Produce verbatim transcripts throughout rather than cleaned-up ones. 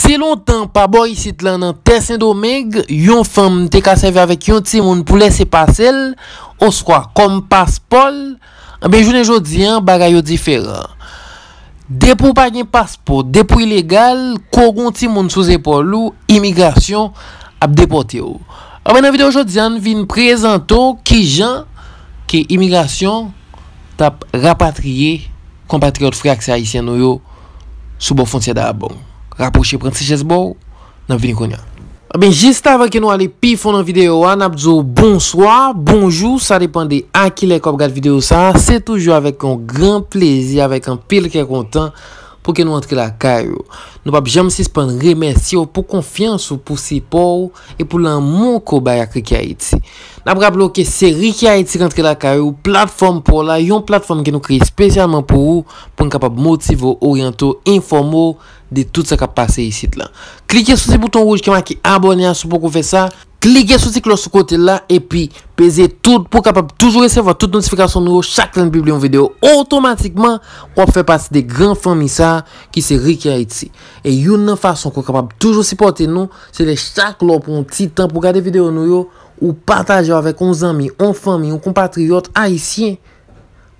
Si lontan pa bò isit lan nan tè Sendomeng, yon fanm te ka sèvi avèk yon timoun pou lèse pase l, oswa kòm paspò l, anben jounen jodi a, bagay yo diferan. Depi w pa gen paspò, depi w ilegal, ke w gen yon timoun sou zepòl ou, imigrasyon ap depòte w. Anben nan videyo jodi a, n vin prezante w kijan ke imigrasyon t ap rapatriye konpatriyòt frè ak sè ayisyen nou yo sou bò fwontyè Dayabong. Rapwoche, pran ti chèz ba w, n ap vini kounye a. Anben, jis avan ke nou ale pi fon nan videyo a, n ap di w bonswa, bonjou, sa depann de a kilè ke w ap gad videyo sa a. Se toujou avèk yon gran plezi, avèk anpil kè kontan pou ke nou antre lakay ou. Nou p ap janm sispann remèsye w pou konfyans ou, pou sipò w e pou lanmou ke w bay ak Riki Ayiti. N ap raple w ke se Riki Ayiti k antre lakay ou, platfòm pa w la, yon platfòm ke nou kreye espesyalman pou ou, pou n kapab motive w, oryante w, enfòme w de tout sa k ap pase isit lan. Klike sou ti bouton wouj ki make abòne a si w poko fè sa. Klike sou ti klòch sou kote l la, epi peze tout pou w kapab toujou resevwa tout notifikasyon nou yo chak lè n pibliye yon videyo. Otomatikman, w ap fè pati de gran fanmi sa a ki se Riki Ayiti. E youn nan fason ke w kapab toujou sipòte nou, se lè chak lè w pran yon ti tan pou w gade videyo nou yo, ou pataje yo avèk yon zanmi, yon fanmi, yon konpatriyòt ayisyen,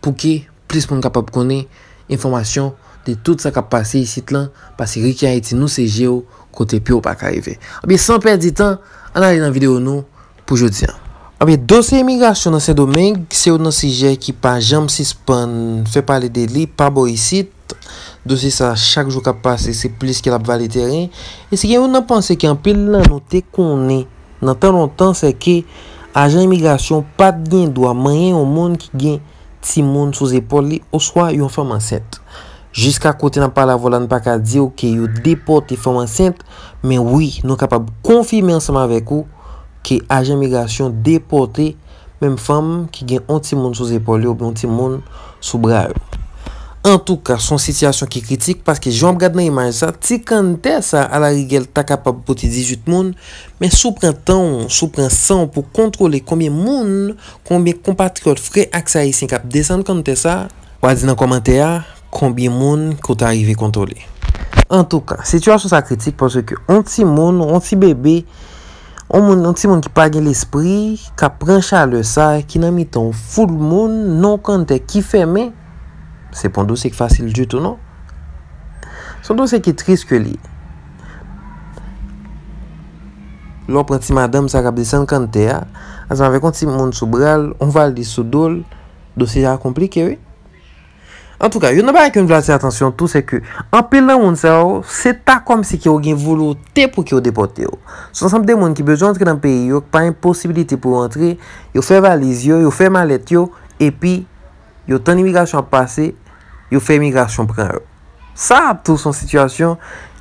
pou ke plis moun kapab konnen enfòmasyon de tout sa k ap pase isit lan, paske Riki Ayiti, nou se je w kote pye w pa ka rive. Anben, san pèdi tan, ann ale nan videyo nou pou jodi a. Anben, dosye imigrasyon nan Sendomeng se youn nan sijè ki pa janm sispann fè pale de li pa bò isit. Dosye sa a, chak jou k ap pase, se plis ke l ap vale teren. E si gen youn nan panse ke anpil nan nou te konnen nan tan lontan, se ke ajan imigrasyon pa t gen dwa manyen yon moun ki gen timoun sou zepòl li oswa yon fanm ansent. Jiska kote n ap pale avè w la, n pa ka di w ke yo depòte fanm ansent, men wi, nou kapab konfime ansanm avèk ou ke ajan imigrasyon depòte menm fanm ki gen yon timoun sou zepòl yo oubyen yon timoun sou bra yo. Antouka, se yon sitiyasyon ki kritik, paske jan w ap gad nan imaj sa, ti kanntè sa, alarigè, l ta kapab pote dizuit moun, men si w pran tan w, si w pran san w pou kontwole konbyen moun, konbyen konpatriyòt, frè ak sè ayisyen k ap desann kanntè sa, w a di nan kòmantè a konbyen moun ke w ta rive kontwole. Antouka, sitiyasyon sa kritik paske yon timoun, yon ti bebe, yon moun, yon timoun ki pa gen lespri, k ap pran chalè sa, ki nan mitan yon foul moun, nan yon kanntè ki fèmen, se pa yon dosye ki fasil ditou, non. Se yon dosye ki tris ke li ye. Lè w pran ti madanm sa k ap desann kanntè a, ansanm avèk yon timoun sou bra l, yon valiz sou do l, dosye a konplike, wi. Antouka, youn nan bagay ke m vle atire atansyon tou, se ke anpil nan moun sa yo, se ta kòmsi ke yo gen volonte pou ke yo depòte yo. Se yon ansanm de moun ki bezwen antre nan peyi yo, ki pa gen posibilite pou yo antre, yo fè valiz yo, yo fè malèt yo, epi yo tann imigrasyon ap pase, yo fè imigrasyon pran yo. Sa ap tou se yon sitiyasyon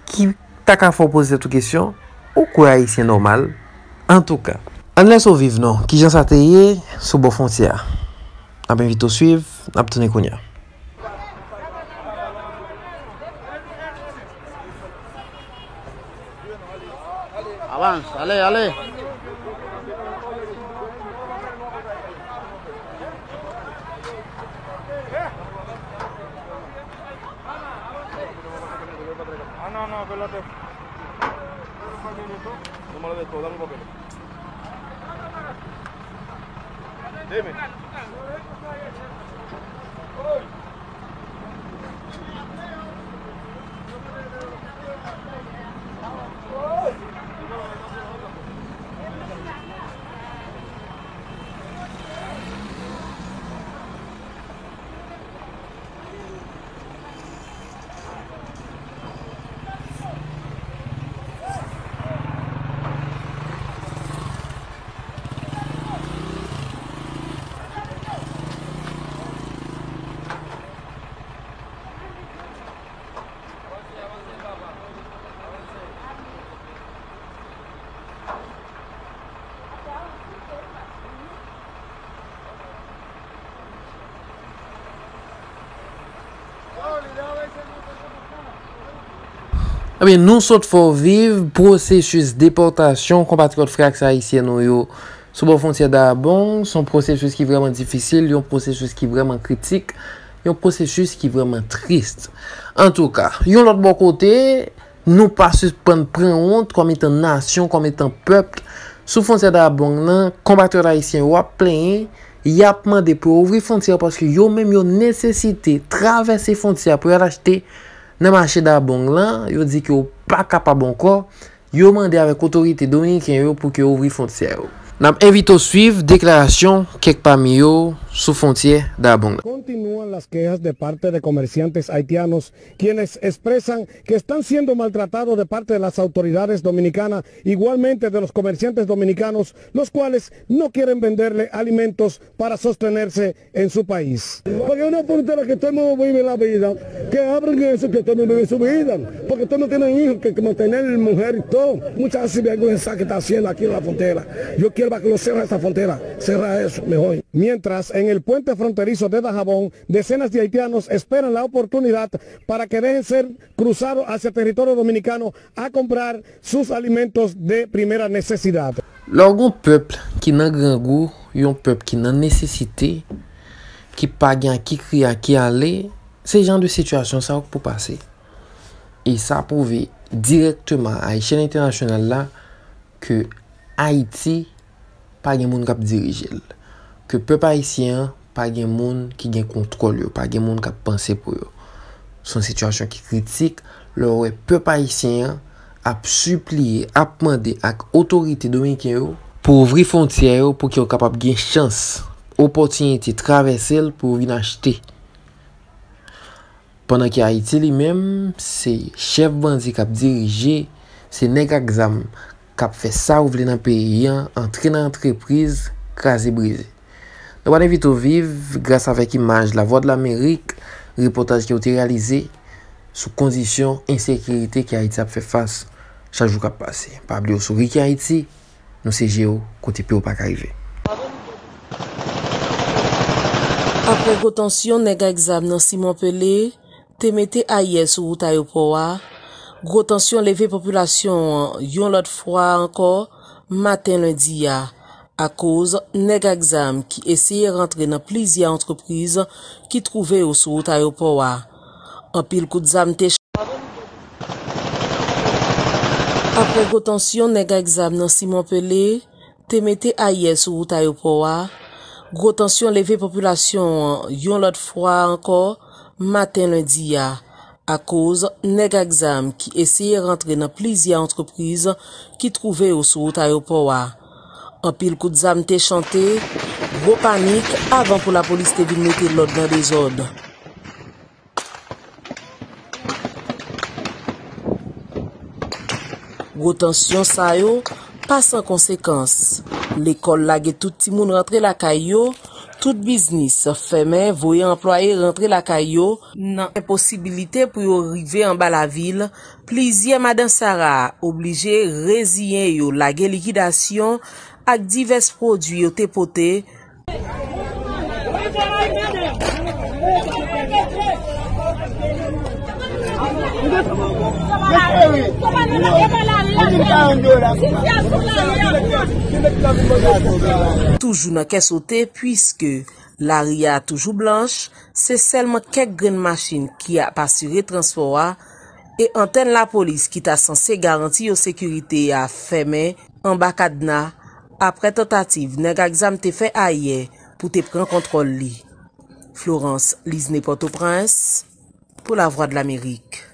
ki ta ka fè w poze tèt ou kesyon, ou kwè Ayisyen nòmal? Antouka, ann lèse w viv non, kijan sa te ye sou bò fwontyè a? N ap envite w swiv, n ap tounen kounye a. Avans, ale, ale. Ah, non, non, pèlòte. Deme. Ebyen, nou sot fè w viv pwosesis depòtasyon konpatriyòt frè ak sè ayisyen nou yo sou bò fwontyè Dayabong. Se yon pwosesis ki vrèman difisil, yon pwosesis ki vrèman kritik, yon pwosesis ki vrèman tris. Antouka, yon lòt bò kote, Nou pa sispann pran wont kòm etan nasyon, kòm etan pèp. Sou fwontyè Dabong lan, konpatriyòt ayisyen yo ap plenyen, y ap mande pou yo ouvri fwontyè yo paske yo menm yo nesesite travèse fwontyè a pou y al achte nan mache Dabong lan. Yo di ke yo pa kapab ankò. Yo mande avèk otorite dominiken yo pou ke yo ouvri fwontyè yo. N ap envite w swiv deklarasyon kèk pami yo sou fwontyè Dabong lan. Continúan las quejas de parte de comerciantes haitianos, quienes expresan que están siendo maltratados de parte de las autoridades dominicanas, igualmente de los comerciantes dominicanos, los cuales no quieren venderle alimentos para sostenerse en su país. Porque una frontera que todo el mundo vive la vida, que abren eso, que todo el mundo vive su vida, porque todo el mundo tiene hijos que, que mantener, mujer y todo. Mucha sinvergüenza que está haciendo aquí en la frontera. Yo quiero que lo cierre esa frontera, cierra eso mejor. Mientras, en el puente fronterizo de Dajabón, decenas de haitianos esperan la oportunidad para que dejen ser cruzados hacia territorio dominicano a comprar sus alimentos de primera necesidad. Lè w gen yon pèp ki nan grangou, yon pèp ki nan nesesite, ki pa gen a ki kriye, a ki ale, se jan de sitiyasyon sa yo k pou pase. E sa pwouve dirèkteman a echèl entènasyonal la ke Ayiti pa gen moun k ap dirije l, ke pèp ayisyen an pa gen moun ki gen kontwòl yo, pa gen moun k ap panse pou yo. Se yon sitiyasyon ki kritik lè w wè pèp ayisyen an ap sipliye, ap mande ak otorite dominiken yo pou ouvri fwontyè yo pou ke yo kapab gen chans, opòtinite travèse l pou yo vin achte. Pandan ke Ayiti li menm, se chèf bandi k ap dirije, se nèg ak zam k ap fè sa yo vle nan peyi an, antre nan antrepriz, kraze brize. Nou pral envite w viv, gras avèk imaj Lavwadlamerik, repòtaj ke yo te reyalize sou kondisyon ensekirite ke Ayiti ap fè fas chak jou k ap pase. Pa bliye w sou Ricky Haiti, nou se je w kote pye w pa ka rive. Apre gwo tansyon, nèg ak zam nan Simon Pele te mete ayè sou wout ayewopò a. Gwo tansyon leve popilasyon an yon lòt fwa ankò maten lendi a, akoz nèg ak zam ki eseye rantre nan plizyè antrepriz ki twouve yo sou wout ayewopò a. Anpil kout zam te Apre gwo tansyon, nèg ak zam nan Simon Pele te mete ayè sou wout ayewopò a. Gwo tansyon leve popilasyon an yon lòt fwa ankò maten lendi a, akoz nèg ak zam ki eseye rantre nan plizyè antrepriz ki twouve yo sou wout ayewopò a. Anpil kout zam te chante, gwo panik, avan pou lapolis te vin mete lòd nan dezòd. Gwo tansyon sa yo pa san konsekans. Lekòl lage tout timoun rantre lakay yo, tout biznis fèmen, voye anplwaye rantre lakay yo. Nan enposibilite pou yo rive anba lavil, plizyè madan sara oblije reziyen yo lage likidasyon ak divès pwodui yo te pote. Toujou nan kè sote, piske lari a toujou blanch, se sèlman kèk grenn machin ki ap asire transpò a, e antèn lapolis ki ta sanse garanti yo sekirite a fèmen anba kadna apre tantativ nèg ak zam te fè ayè pou te pran kontwòl li. Florence Lisne, Pòtoprens, pou Lavwadlamerik.